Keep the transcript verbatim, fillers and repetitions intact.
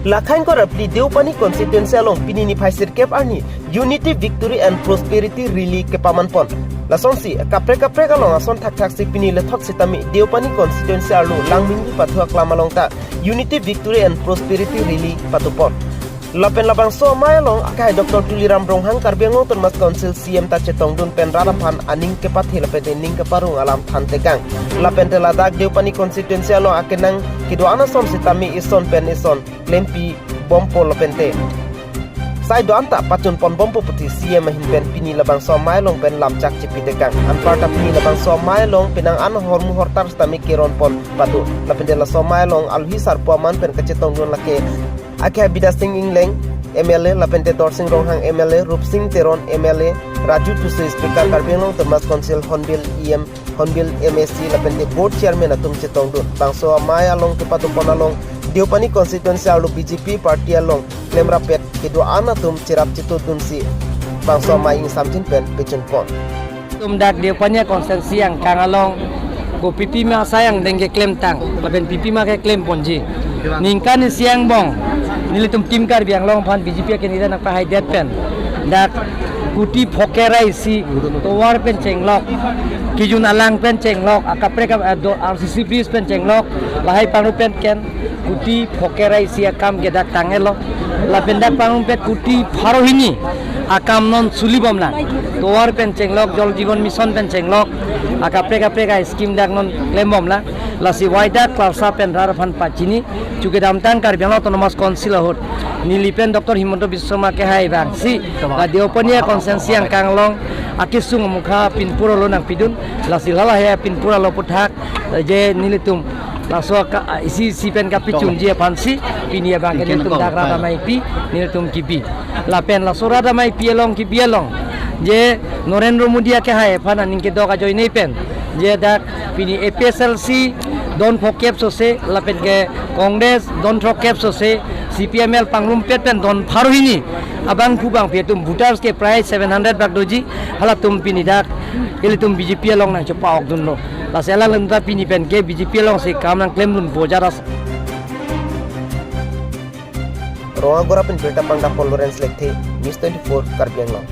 Lakhang kor apli Deopani constituency along pini niphai sirkep arni Unity, Victory and Prosperity Rally kepaman pon. Lasonsi kaprek kaprek along ason thakthak si pini lethot sitame Deopani constituency arlo Langmingdi pathu aklam along ta Unity, Victory and Prosperity Rally patu pon. Lapen labangso amei along akehai Doctor Tuliram Ronghang, Karbi Anglong Autonomous Council C E M ta chetongdun pen rat aphan aning kepathe lapen te ning keparong alam thantekang. Lapen te ladak Deopani constituency along akenang kedo-an ason sitame ison pen ison klempi bompo lapen te sai do-an ta pachun pon bompo pusi C E M ahin pen pini labangso amei along pen lamchak chepitekang. Anparta pini labangso amei along penang an hormu hortar sitame keron pon patu. Lapen te laso amei along alohi sarpo aman pen kachetongdun lake akehai Bidya Sing Engleng M L A, lapen te Dorsing Ronghang M L A, Rupsing Teron M L A, Raju Tuse Speaker Karbi Anglong Autonomous Council, Hornbill E M, Hornbill M A C, lapen te Board Chairman atum chetongdun. Bangso amei along kepatu pon along Deopani constituency arlo B J P party along klemrap pet kedo-an atum cherap chetudunsi bangso amei ingsamjin pen pechun pon. Tum dak Deopani constituency angkang along ko P P ma asai angdeng keklemtang, lapen P P ma keklem ponji. Ningkan isi angbong nelitum Team Karbi Anglong aphan B J P akandidat nangpahaidet pen dak kuti phoke ra isi tovar pen chenglok, kijun alang pen chenglok, akaprek, eh, do, R C C bridge pen chenglok, lahai pangrup pen ken kuti phoke ra isi akam ke dak tanglo. Lapen dak pangrumpet kuti pharo hini akam non suli bomlang. Tovar pen chenglok, Jal Jeevan Mission pen chenglok, akaprek kaprek a-scheme dak non klem bomlang. Lasi wai dak klarsa pen rat aphan pachini, chu kedamtang Karbi Anglong Autonomous Council ahut neli pen Doctor Himanta Biswa Sarma kehai vangsi la Deopani constituency angkang along akesung amukha pinpur alo nangpidun. Lasi hala he pinpur alo aputhak je nelitum laso ka, isi isi pen kapechunji aphansi pini abang ke nelitum dak rat ameipi nelitum kibi. Lapen laso rat ameipi along kibi along je Narendra Modi akehai aphan aning kedok ajoine pen je dak pini A P H L C don phokep sose, lapen ke Congress don throkkep sose, C P I M L pangrumpet pen don pharo hini abangphu abangpi atum voters ke prai seven hundred bak doji, halatum pini dak ilitum B J P along nangchepa-okdunlo. Lasi alanglitum ta pini pen ke B J P alongsi kam nangklemdun bojar as. Rongagora pen birta pangdapon Lawrence Lekthe, News twenty-four Karbi Anglong.